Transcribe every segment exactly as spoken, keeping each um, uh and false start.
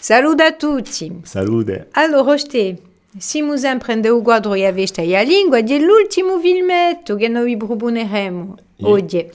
Salute à tutti. Salute. Allora, Ostè, simu sempre in u quadru di a festa di a lingua, hè l'ultimu filmettu chì noi vi prupuneremu oghje.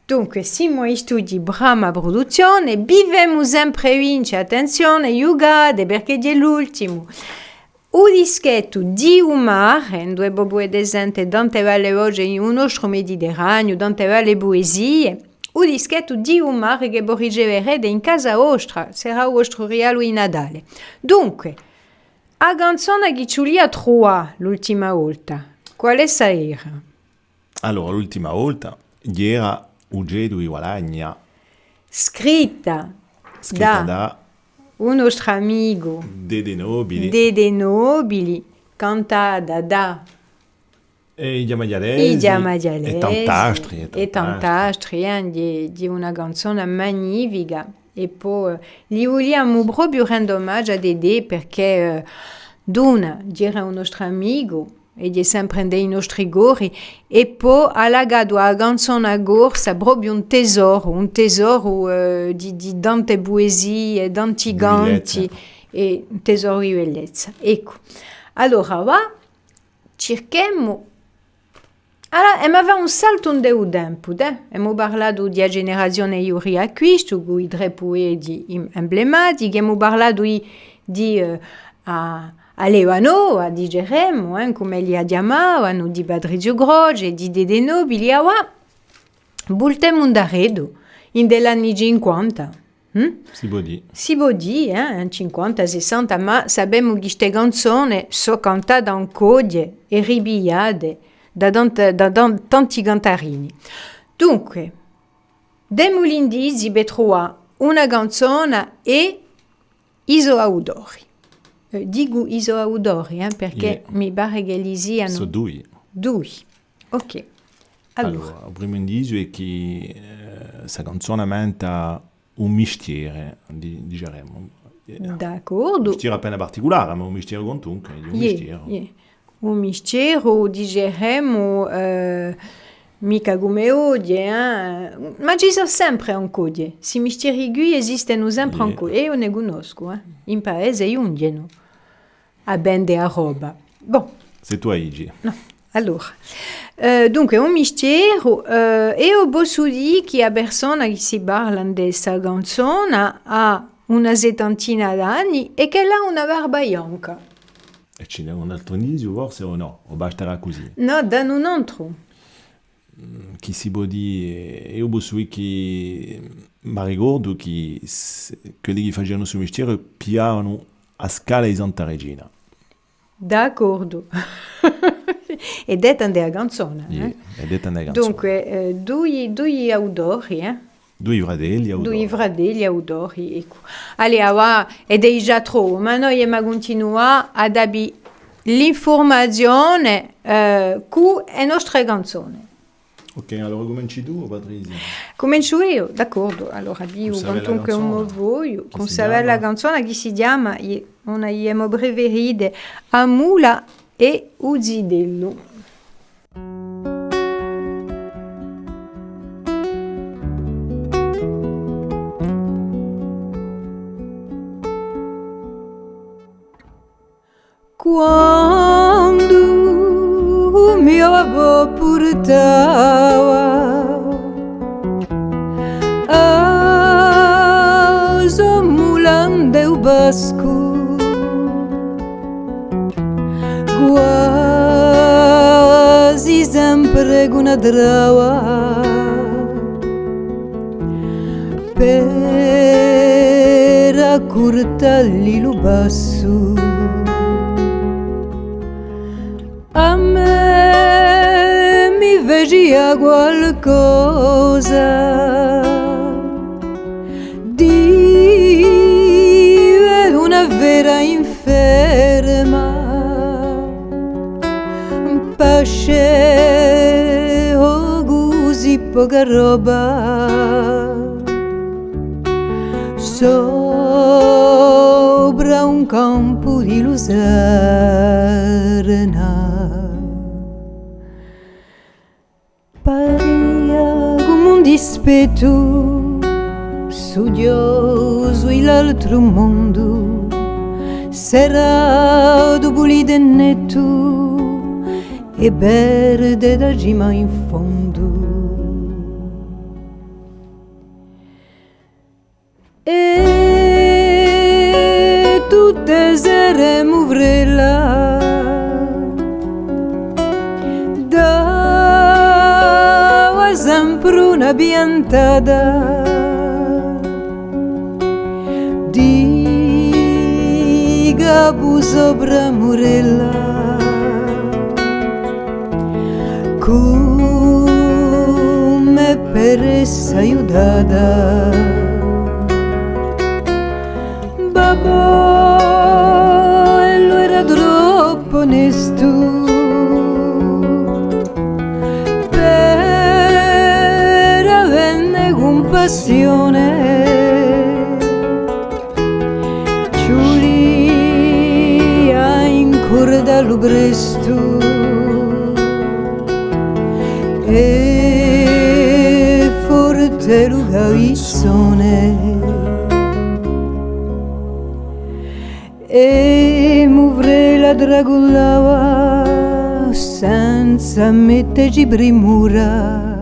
Dunque, simu à i studii Brama Produzione, vi femu sempre vince, attenzione, ghjucate, perchè hè l'ultimu. U dischettu di u mare, induve vo pudete sente tante belle voce in u nostru Mediterraniu, tante belle puesie, u dischettu di u mare chì vo riceverete in casa vostra, sarà u vostru rigalu di Natale. Dunque, a canzona chì ci vulia truvà l'ultima volta, quale era? Allora, l'ultima volta era U Cetu di Guadagna. Scritta da u nostru amicu Dede Nobili. Dede Nobili, cantata da i Chjamaghjalesi, i Chjamaghjalesi, è tant'altri, è tant'altri, eh, di, di una canzona magnifica. È po, eh, li vuliamu propiu rende omagiu à Dede, perchè, eh, d'una, era un nostru amicu, è hè sempre in i nostri cori, è po hà lacatu à a canzona corsa propiu un tesoru, un tesoru, eh, di, di tante puesie, tanti canti, è un tesoru di bellezza. Eccu. Allora, và, circhemu. Allora, emu da fà un saltu in u tempu, eh? Emu parlatu di a generazione di u Riacquistu, cù i trè pueti em-, emblematichi, emu parlatu di, di, eh, a, a leva nova, diceremu, eh, cum'elli a chjamavanu, di Patriziu Croce, di Dede Nobili, avà vultemu indaretu, in l'anni cinquanta. Mm? Si pò dì. Si pò dì, eh, in cinquanta, sessanta, ma sapemu chì ste canzone sò cantate ancoghje è ripigliate da tante, da tan-, tanti cantarini. Dunque, demu l'indizii per truvà una canzona è i so autori. Eh, dicu i so autori, eh, perchè mi pare ch'elli sianu dui. Dui. Ok. Allora. Allora, u primu indiziu hè chì, eh, sta canzona menta un mistieru, di-, diceremu. Eh, d'accordu. Un mistieru appena particulare, ma un mistieru quantunque, hè un mistieru. Iè. Un mistieru, diceremu, eh, micca cum'è oghje, eh. Ma ci sò sempre ancoghje. Sti mistieri quì esistenu sempre ancoghje. Eiu ne cunnoscu, eh. In paese ghjunghjenu. À vende a roba. Bon. Sè tù a dici. Nò. Allora, eh, dunque, un mistieru, eh, eiu possu dì chì a persona chì si parla in sta canzona hà una settantina d'anni è ch'ella hà una barba bianca. È ci n'hè un altru indiziu, forse, o nò? O basterà cusì? Nò, danne un antru. Mm, chì si pò dì, eh, eiu possu dì chì m'arricordu chì s-, quelli chì facianu stu mistieru pigliavanu a scala di Santa Regina. D'accordu. Hè detta in a canzona, eh? Iè, hè detta in a canzona. Dunque, eh, dui, dui autori, eh? Dui fratelli autori. Dui fratelli autori, eccu. Allez, avà, è digià trovu, ma noi emu à cuntinuà à dà vi l'infurmazione, eh, cù e nostre canzone. Ok, allora cumenci tù o Patrizia? Cumenciu eiu, d'accordu. Allora, dicu quantunque un mo vogliu, cù sta bella canzona chì si chjama, i-, una di e mo preferite, A mula è u zitellu. Quandu u mo babbu purtava a so mula ind'è u pascu, quasi sempre cù una trava per accurtalli lu passu. À mè mi facia qualcosa di una vera inferma, pasce o cusì poca roba sopra un campu di lusarna. Paria cum'è un dispettu studiosu in l'altu u mondu, serratu, pulitu è nettu, è verde da cima in fondu. È tutte e sere Muvrella dava sempre una piantata di capu sopra Murella, cum'è per essa aiutata. Babbo, ellu era troppu onestu per avenne cumpassione. Ci vulia à incurdallu prestu è forte lu cavizzone. È Muvrella tracullava senza metteci primura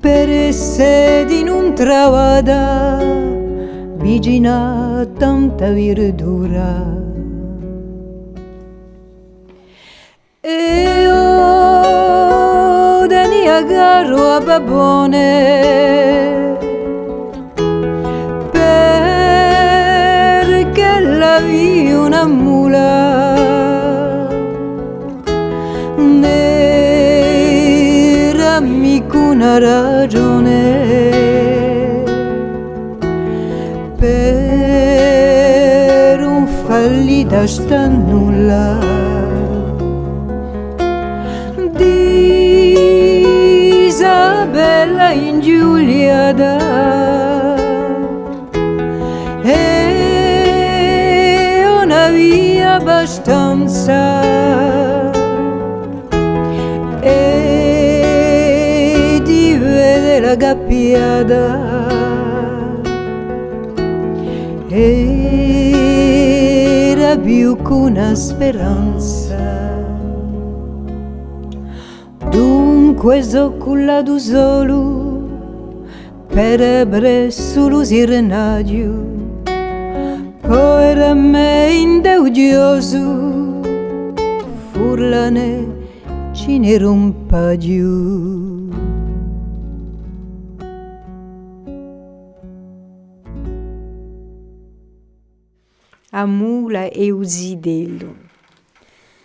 per esse di ùn truvà vicina tanta virdura. È eiu tenia caru à babbone, perchè l'avia una mula nera, micca una ragione per ùn falli tastà nulla. D'Isabella inghjuliata è ùn avia abbastanza è di vedela cappiata era più chè una speranza. Dunque sò cullatu solu per avè pressu lu sirnaghju, poveru à mè, indughjosu, furlane ci n'era un paghju. A mula è u zitellu.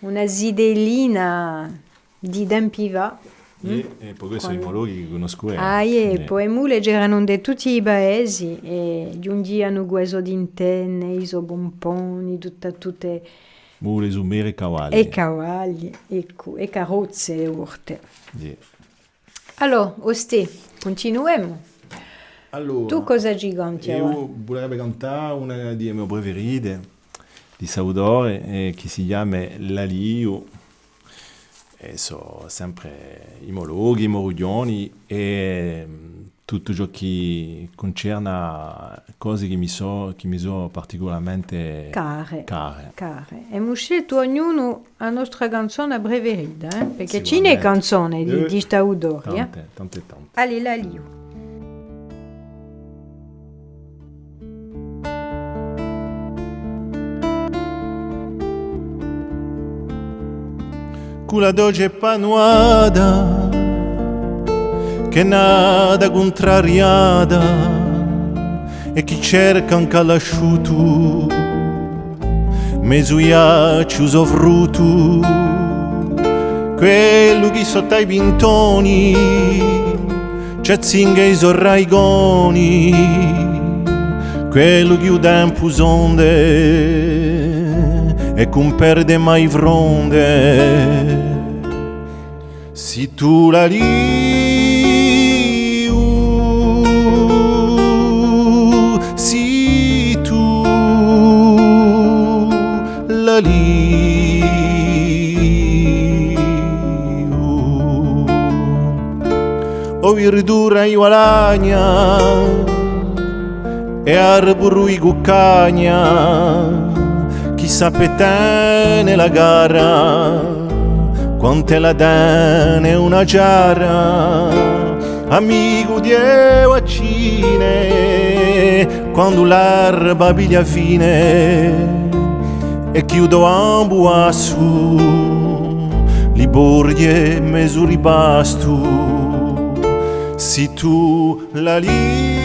Una zitellina di tempi fà. Iè, mm? È po quessi sò i mo lochi chì cunnoscu eiu. Ah, iè, iè. Po e mule c'eranu in tutti i paesi, è ghjunghjianu cù e so tintenne, i so pumponi, tutta, tutte. Mule, sumere è cavalli. È cavalli, eccu, è carrozze è orte. Iè. Allora, Ostè, cuntinuemu. Allora, tù cosa ci canti avà? Eiu vulerebbe cantà una di e mo preferite di st'autore, eh, chì si chjama L'Aliu, è sò sempre i mo lochi, i mo rughjoni, è, mm, tuttu ciò chì cuncerna cose chì mi sò, chì mi sò particularmente care. Care. Care. È emu sceltu ognunu a nostra canzona preferita, eh? Perchè ci n'hè canzone di, di st'autore, eh? Tante, tante, tante. Allez, L'Aliu. Cù la doce pannuata ch'hè nata cuntrariata è chì cerca ancu à l'asciutu, mezu aiacciu sufrutu, quellu chì sottu à i pintoni ci azzinga i so raigoni, quellu chì u tempu sonde è chì ùn perde mai fronde. Sì tù l'aliu, sì tù l'aliu. O virdura di guadagna, È arburu di cuccagna, chì sà pè tene la cara, quant'ella tene una ciara, amicu di e vaccine, quandu l'arba piglia fine, è chì u to ambu assù, li porghje mezu ripastu, sì tù l'aliu,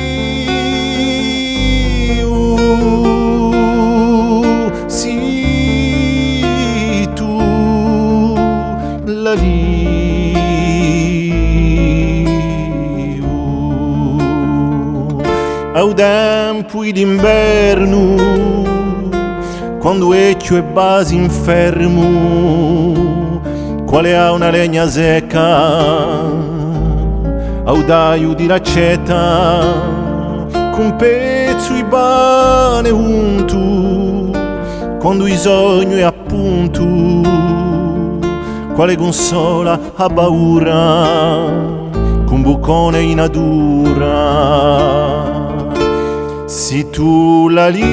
sì tù l'aliu. À u tempu di l'invernu, quandu è chjù è basi infermu, quale hà una legna secca, à u tagliu di l'accetta, cù un pezzu di pane untu, quandu u sognu hè appuntu, quale cunsola a paura, cù un buccone in natura, sì tù l'aliu,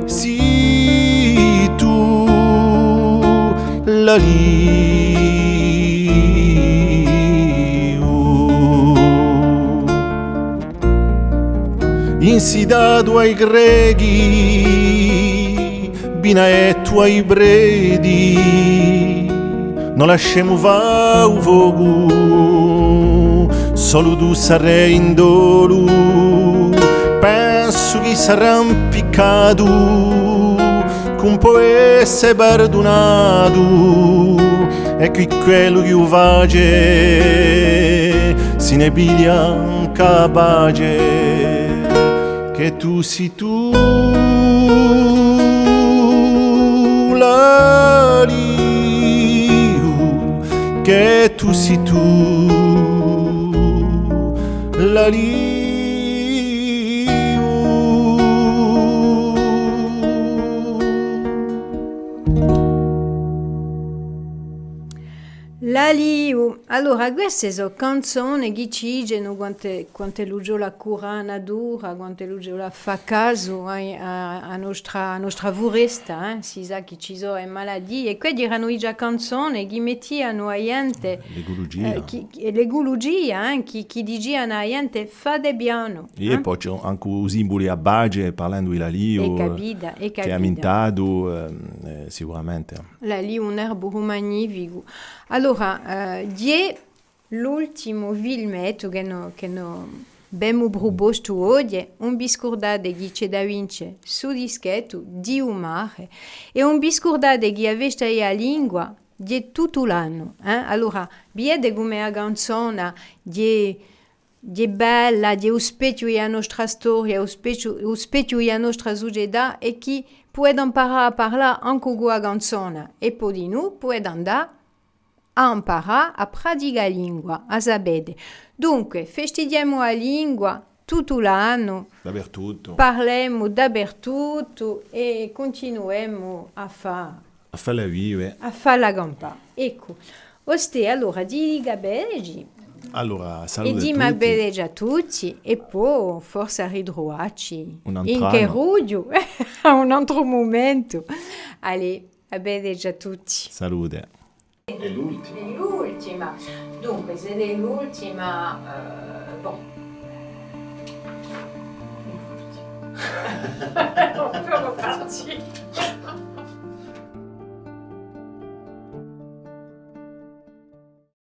sì tù l'aliu. Insitatu à i grechi, binaettu à i preti, no lascemu fà u focu, solu tù sarè in dolu, pensu chì sarà un piccatu, chì ùn pò esse perdunatu, è chì quellu chì u face si ne piglia ancu a pace, chì tù sì tù l'aliu, chì tù sì tù l'aliu. L'aliu. Allora, queste sò canzone chì ci dicenu quant'è, quant'ellu ci vole à curà a natura, quant'ellu ci vole à fà casu à, à, à nostra, à nostra furesta, eh? Si sà chì ci sò e malatie, è quì eranu digià canzone chì mettianu a ghjente, l'eculugia, eh, chì, chì, l'eculugia, eh? Chì, chì dicianu à a ghjente, fate pianu, eh? È po ci hè ancu u simbulu di a pace, parlendu di l'aliu, eh, chì hè ammintatu, eh, eh, sicuramente. L'aliu hè un arburu magnificu. Allora, eh, ghjè l'ultimu filmettu chì no, chì no avemu prupostu oghje, ùn vi scurdate chì ci hè da vince stu dischettu di u mare, è ùn vi scurdate chì a festa di a lingua ghjè tuttu l'annu, eh? Allora, videte cum'è a canzona ghjè ghjè bella, ghjè u spechju di a nostra storia, u spechju, u spechju di a nostra sucetà, è chì pudete amparà à parlà ancu cù a canzona, è po dinù pudete andà à amparà à praticà a lingua, a sapete. Dunque, festighjemu a lingua tuttu l'annu, dapertuttu, parlemu dapertuttu è cuntinuemu à fà à falla vive. À falla campà. Eccu. Ostè, allora, dì i capelli. Allora, salute à tutti. È dì a bella à tutti, è po forse à ritruvacci un antru annu. In carrughju, à un antru mumentu. Allez, a bella à tutti. Salute. Hè l'ultima. Hè l'ultima. Dunque, s'ella hè l'ultima, eh, bon. On peut repartir.